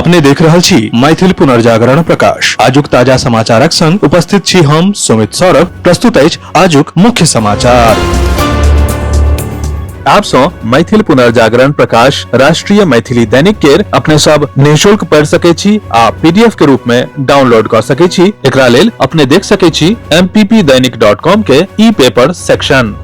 अपने देख रहल छी मैथिल पुनर्जागरण प्रकाश। आजुक ताजा समाचारक संग उपस्थित छी हम सुमित सौरभ। प्रस्तुत अछि आजुक मुख्य समाचार। आप सौ मैथिल पुनर्जागरण प्रकाश राष्ट्रीय मैथिली दैनिक केर अपने सब निःशुल्क पढ़ सके छी आ पीडीएफ के रूप में डाउनलोड कर सके छी। एकरा लेल अपने देख सके छी mppdainik.com के ई पेपर सेक्शन।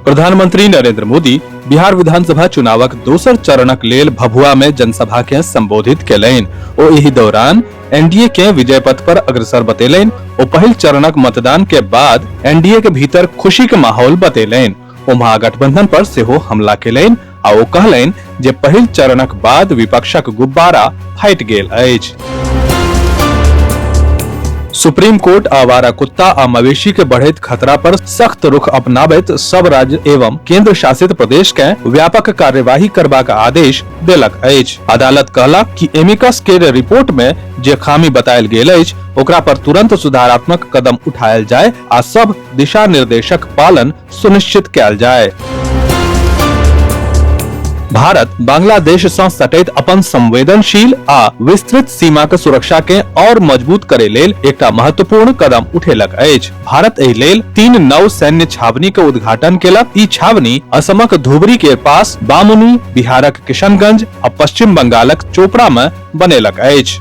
प्रधानमंत्री नरेंद्र मोदी बिहार विधानसभा चुनावक दोसर चरणक लेल भभुआ में जनसभा के संबोधित केलनि। ओ एहि दौरान एनडीए के विजय पथ पर अग्रसर बतेलनि। ओ पहिल चरणक मतदान के बाद एनडीए के भीतर खुशी के माहौल बतेलनि। ओ महागठबंधन पर सेहो हमला केलनि आ ओ कहलनि जे पहिल चरणक बाद विपक्षक गुब्बारा फाटि गेल अछि। सुप्रीम कोर्ट आवारा कुत्ता आ मवेशी के बढ़ैत खतरा पर सख्त रुख अपनाबैत सब राज्य एवं केंद्र शासित प्रदेश के व्यापक कार्यवाही करबाक आदेश देलक अछि। अदालत कहलक कि एमिकस के रिपोर्ट में जे खामी बतायल गेल अछि ओकरा पर तुरंत सुधारात्मक कदम उठायल जाय आ सब दिशा निर्देशक पालन सुनिश्चित कयल जाय। भारत बांग्लादेश सँ सटैत अपन संवेदनशील आ विस्तृत सीमाक सुरक्षा के और मजबूत करे लेल एकटा महत्वपूर्ण कदम उठेलक अछि। भारत एहि लेल 3 नव सैन्य छावनी के उद्घाटन केलक। ई छावनी असमक धुबरी के पास बामुनी, बिहारक किशनगंज आ पश्चिम बंगालक चोपड़ा में बनेलक अछि।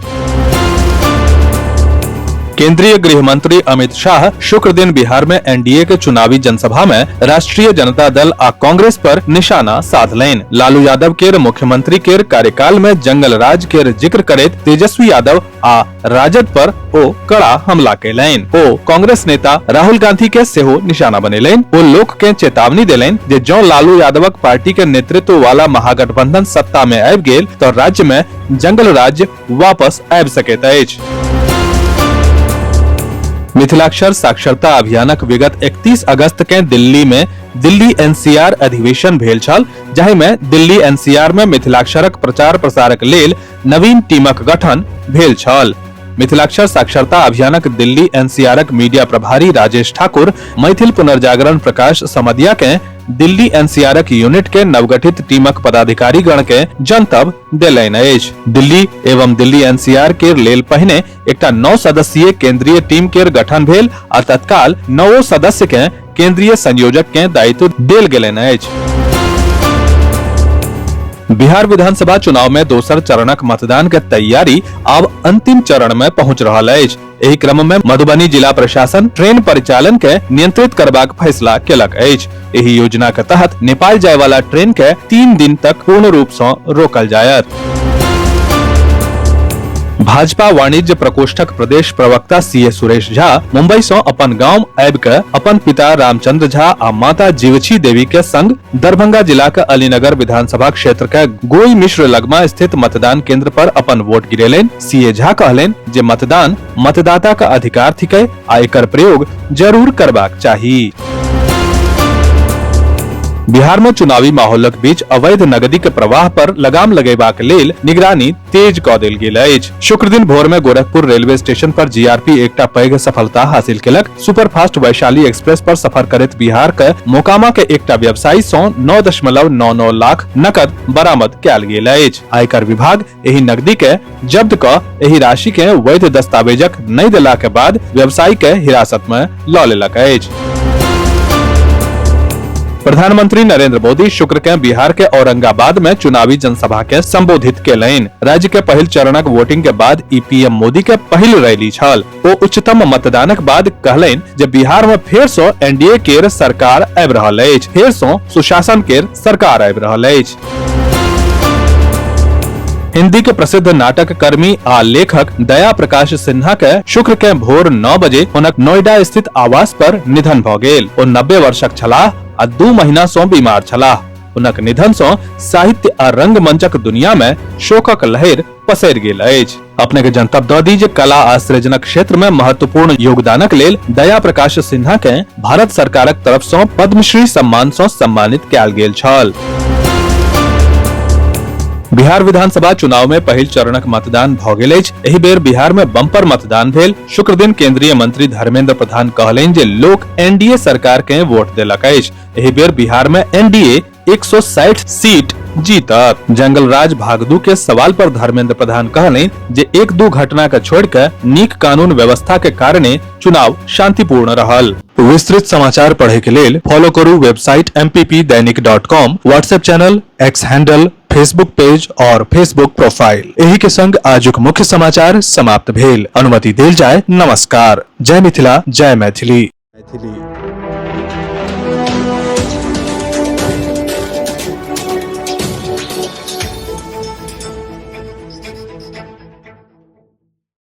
केंद्रीय गृह मंत्री अमित शाह शुक्र दिन बिहार में एनडीए के चुनावी जनसभा में राष्ट्रीय जनता दल आ कांग्रेस पर निशाना साधलनि। लालू यादव केर मुख्यमंत्री केर कार्यकाल में जंगल राज केर जिक्र करैत तेजस्वी यादव आ राजद पर ओ कड़ा हमला केलनि। ओ कांग्रेस नेता राहुल गांधी के सेहो निशाना बनेलनि। ओ लोक के चेतावनी देलनि जे जौं लालू यादवक पार्टी के नेतृत्व वाला महागठबंधन सत्ता में आबि गेल तऽ राज्य में जंगल राज्य वापस आबि सकैत अछि। मिथिलाक्षर साक्षरता अभियानक विगत 31 अगस्त के दिल्ली में दिल्ली एनसीआर अधिवेशन भेल छल, जाहि में दिल्ली एनसीआर में मिथिलाक्षरक प्रचार प्रसारक लेल नवीन टीमक गठन भेल छल। मिथिलाक्षर साक्षरता अभियानक दिल्ली एनसीआरक मीडिया प्रभारी राजेश ठाकुर मैथिल पुनर्जागरण प्रकाश समदिया के दिल्ली एनसीआरक यूनिट के नवगठित टीमक पदाधिकारी गण के जनतब देलनि अछि। दिल्ली एवं दिल्ली एनसीआर के लेल पहिने एकटा 9 सदस्यीय केंद्रीय टीम केर गठन भेल आ तत्काल 9 सदस्य के केंद्रीय संयोजक के दायित्व देल गेलनि अछि। बिहार विधानसभा चुनाव में दोसर चरणक मतदान के तैयारी आब अंतिम चरण में पहुंच रहल अछि। एहि क्रम में मधुबनी जिला प्रशासन ट्रेन परिचालन के नियंत्रित करबाक फैसला केलक अछि। एहि योजना के तहत नेपाल जाय वाला ट्रेन के 3 दिन तक पूर्ण रूप सँ रोकल जायत। भाजपा वाणिज्य प्रकोष्ठक प्रदेश प्रवक्ता सी ए सुरेश झा मुंबई सँ अपन गांव आबि कऽ अपन पिता रामचंद्र झा आ माता जीवछी देवी के संग दरभंगा जिलाक अलीनगर विधानसभा क्षेत्र के गोई मिश्र लगमा स्थित मतदान केंद्र पर अपन वोट गिरेलनि। सी ए झा कहलनि जे मतदान मतदाता का अधिकार थिकै आ एकर प्रयोग जरूर करबाक चाही। बिहार में चुनावी माहौलक बीच अवैध नगदी के प्रवाह पर लगाम लगेबाक लेल निगरानी तेज कऽ देल गेल अछि। शुक्र दिन भोर में गोरखपुर रेलवे स्टेशन पर जीआरपी एकटा पैघ सफलता हासिल केलक। सुपरफास्ट वैशाली एक्सप्रेस पर सफर करैत बिहार के मोकामा के एकटा व्यवसायी सँ 9.99 लाख नकद बरामद कयल गेल अछि। आयकर विभाग एहि नकदी के जब्त कऽ एहि राशि के वैध दस्तावेजक नहि देला के बाद व्यवसायी के हिरासत में लऽ लेलक अछि। प्रधानमंत्री नरेंद्र मोदी शुक्र के बिहार के औरंगाबाद में चुनावी जनसभा के संबोधित केलनि। राज्य के पहिल चरणक वोटिंग के बाद ई पीएम मोदी के पहिल रैली छल। ओ उच्चतम मतदानक बाद कहलनि जे बिहार में फेर सँ एनडीए केर सरकार आबि रहल अछि, फेर सँ सुशासन केर सरकार आबि रहल अछि। हिंदी के प्रसिद्ध नाटक कर्मी आ लेखक दया प्रकाश सिन्हा के शुक्र के भोर 9 बजे हुनक नोएडा स्थित आवास पर निधन भ गेल। ओ 90 वर्षक छलाह आ 2 महीना सँ बीमार छलाह। हुनक निधन सँ साहित्य आ रंगमंचक दुनिया में शोकक लहर पसरि गेल अछि। अपने के जनतब दऽ दी जे कला आ सृजनक क्षेत्र में महत्वपूर्ण योगदानक लेल दया प्रकाश सिन्हा के भारत सरकारक तरफ सँ पद्मश्री सम्मान सँ सम्मानित कयल गेल छल। बिहार विधानसभा चुनाव में पहिल चरणक मतदान भ गेल अछि। एहि बेर बिहार में बम्पर मतदान भेल। शुक्र दिन केंद्रीय मंत्री धर्मेंद्र प्रधान कहलनि जे लोक एनडीए सरकार के वोट देलक अछि। एहि बेर बिहार में एनडीए 160 सीट जीतत। जंगल राज भाग 2 के सवाल पर धर्मेंद्र प्रधान कहलनि जे एक दू घटना के छोड़ के नीक कानून व्यवस्था के कारणे चुनाव शांतिपूर्ण रहल। विस्तृत समाचार पढ़े के लेल फॉलो करू website mppdainik.com, WhatsApp channel, X handle, Facebook page और फेसबुक प्रोफाइल। एही के संग आजुक मुख्य समाचार समाप्त भेल। अनुमति देल जाय। नमस्कार। जय मिथिला, जय मैथिली। मैथिली।